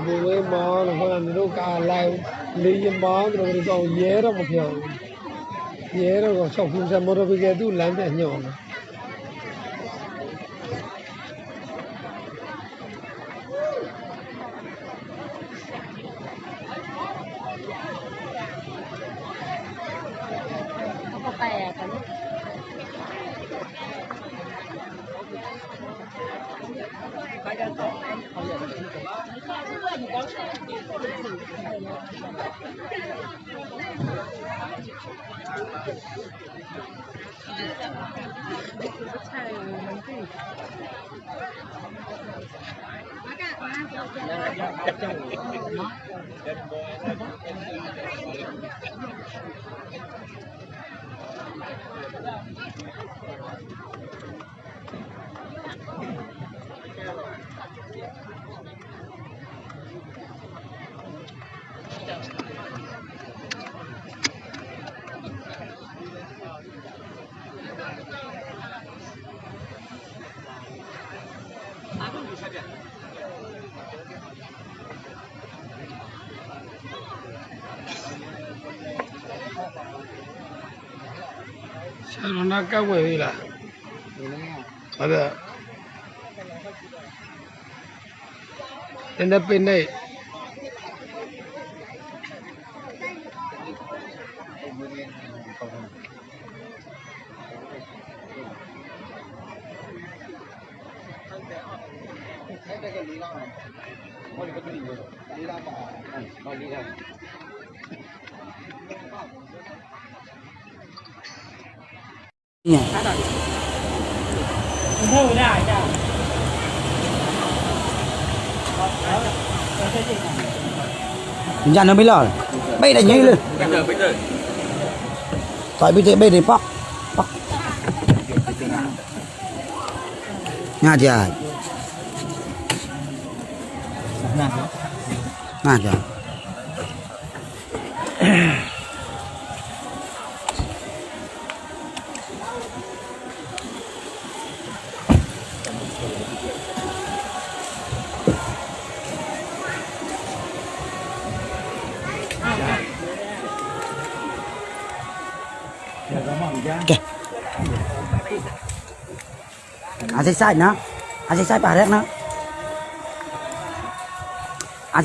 Vì vậy mà nó còn nó cả lại lý do mà nó còn có dễ đó một kiểu dễ đó còn sau khi xem một cái cái tu làm thế nhỏ sao nó cao vậy là ada đến bên đây Jangan nó mới lòi bay đánh nhanh lên tại bây giờ bay để bóc nhà dài nhà dài sai nó sai parek nó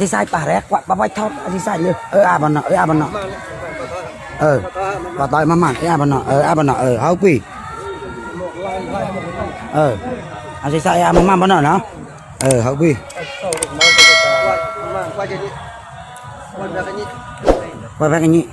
sai parek quạt ba thot sai luôn abon nó và tay mà abon nó háo quỷ sai abon nó háo quỷ quay về cái nhị